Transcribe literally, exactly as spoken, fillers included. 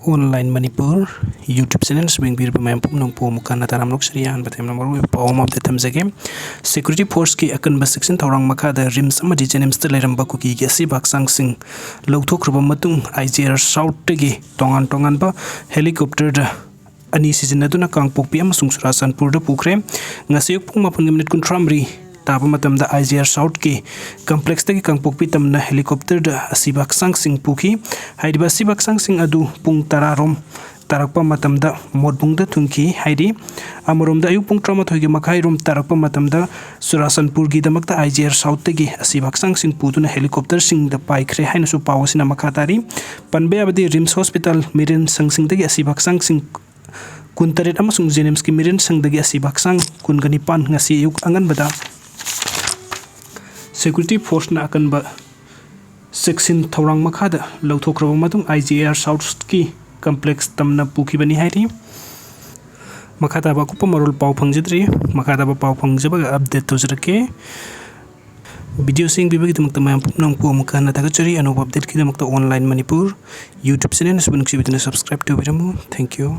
Online Manipur YouTube channel ꯑꯁꯤꯕꯨ ꯌꯦꯡꯕꯤꯔꯤꯕ ꯃꯌꯥꯝ ꯄꯨꯝꯅꯃꯛꯄꯨ ꯑꯃꯨꯛ ꯍꯟꯅ ꯇꯔꯥꯝꯅ ꯑꯣꯛꯆꯔꯤ꯫ ꯑꯍꯥꯟꯕꯗ ꯌꯥꯝꯅ ꯃꯔꯨꯑꯣꯏꯕ ꯄꯥꯎ ꯑꯃ update ꯊꯝꯖꯒꯦ꯫ Security force ꯀꯤ ꯑꯀꯟꯕ ꯆꯦꯛꯁꯤꯟ ꯊꯧꯔꯥꯡ ꯃꯈꯥꯗ RIMS ꯑꯃꯗꯤ JNIMS ꯇ ꯂꯩꯔꯝꯕ ꯀꯨꯀꯤꯒꯤ ꯑꯁꯤꯕ ꯍꯛꯆꯥꯡꯁꯤꯡ ꯂꯧꯊꯣꯛꯈ꯭ꯔꯕ ꯃꯇꯨꯡ, IGR South ꯇꯒꯤ ꯇꯣꯉꯥꯟ ꯇꯣꯉꯥꯟꯕ helicopter ꯗ ꯑꯅꯤ ꯁꯤꯖꯤꯟꯅꯗꯨꯅ ꯀꯥꯡꯄꯣꯛꯄꯤ ꯑꯃꯁꯨꯡ ꯆꯨꯔꯥꯆꯥꯟꯄꯨꯔꯗ ꯄꯨꯈ꯭ꯔꯦ꯫ ꯉꯁꯤ ꯑꯌꯨꯛ ꯄꯨꯡ ꯃꯥꯄꯟꯒ ꯃꯤꯅꯤꯠ ꯀꯨꯟꯊ꯭ꯔꯥ ꯃꯔꯤ ꯇꯥꯕ ꯃꯇꯝꯗ IGR South ꯀꯤ complex ꯇꯒꯤ ꯀꯥꯡꯄꯣꯛꯄꯤ ꯇꯝꯅ helicopter ꯗ ꯑꯁꯤꯕ ꯍꯛꯆꯥꯡꯁꯤꯡ ꯄꯨꯈꯤ꯫ ꯍꯥꯏꯔꯤꯕ ꯑꯁꯤꯕ ꯍꯛꯆꯥꯡꯁꯤꯡ ꯑꯗꯨ ꯄꯨꯡ ꯇꯔꯥ ꯔꯣꯝ ꯇꯥꯔꯛꯄ ꯃꯇꯝꯗ ꯃꯣꯠꯕꯨꯡꯗ ꯊꯨꯡꯈꯤ ꯍꯥꯏꯔꯤ꯫ ꯑꯃꯔꯣꯝꯗ, ꯑꯌꯨꯛ ꯄꯨꯡ ꯇꯔꯥꯃꯥꯊꯣꯏꯒꯤ ꯃꯈꯥꯏ ꯔꯣꯝ ꯇꯥꯔꯛꯄ ꯃꯇꯝꯗ ꯆꯨꯔꯥꯆꯥꯟꯄꯨꯔꯒꯤꯗꯃꯛꯇ IGR South ꯇꯒꯤ ꯑꯁꯤꯕ ꯍꯛꯆꯥꯡꯁꯤꯡ ꯄꯨꯗꯨꯅ helicopter ꯁꯤꯡꯗ ꯄꯥꯏꯈ꯭ꯔꯦ ꯍꯥꯏꯅꯁꯨ ꯄꯥꯎ ꯑꯁꯤꯅ ꯃꯈꯥ ꯇꯥꯔꯤ꯫ ꯄꯟꯕ ꯌꯥꯕꯗꯤ, RIMS hospital ꯃꯤꯔꯦꯟ ꯁꯪꯁꯤꯡꯗꯒꯤ ꯑꯁꯤꯕ ꯍꯛꯆꯥꯡꯁꯤꯡ ꯀꯨꯟꯇꯔꯦꯠ ꯑꯃꯁꯨꯡ JNIMS ꯀꯤ ꯃꯤꯔꯦꯟ ꯁꯪꯗꯒꯤ ꯑꯁꯤꯕ ꯍꯛꯆꯥꯡ ꯀꯨꯟꯒ ꯅꯤꯄꯥꯟ ꯉꯁꯤ ꯑꯌꯨꯛ ꯑꯉꯟꯕꯗ security force ꯅ ꯑꯀꯟꯕ ꯆꯦꯛꯁꯤꯟ ꯊꯧꯔꯥꯡ ꯃꯈꯥꯗ ꯂꯧꯊꯣꯛꯈ꯭ꯔꯕ ꯃꯇꯨꯡ, IGR South ꯀꯤ complex ꯇꯝꯅ ꯄꯨꯈꯤꯕꯅꯤ ꯍꯥꯏꯔꯤ꯫ ꯃꯈꯥ ꯇꯥꯕ ꯑꯀꯨꯞꯄ ꯃꯔꯣꯜ ꯄꯥꯎ ꯐꯪꯖꯗ꯭ꯔꯤ꯫ ꯃꯈꯥ ꯇꯥꯕ ꯄꯥꯎ ꯐꯪꯖꯕꯒ update ꯇꯧꯖꯔꯛꯀꯦ꯫ Video ꯑꯁꯤ ꯌꯦꯡꯕꯤꯕꯒꯤꯗꯃꯛꯇ ꯃꯌꯥꯝ ꯄꯨꯝꯅꯃꯛꯄꯨ ꯑꯃꯨꯛ ꯍꯟꯅ ꯊꯥꯒꯠꯆꯔꯤ꯫ ꯑꯅꯧꯕ update ꯀꯤꯗꯃꯛꯇ Online Manipur YouTube channel ꯑꯁꯤꯕꯨ ꯅꯨꯡꯁꯤꯕꯤꯗꯨꯅ subscribe ꯇꯧꯕꯤꯔꯝꯃꯨ꯫ Thank you꯫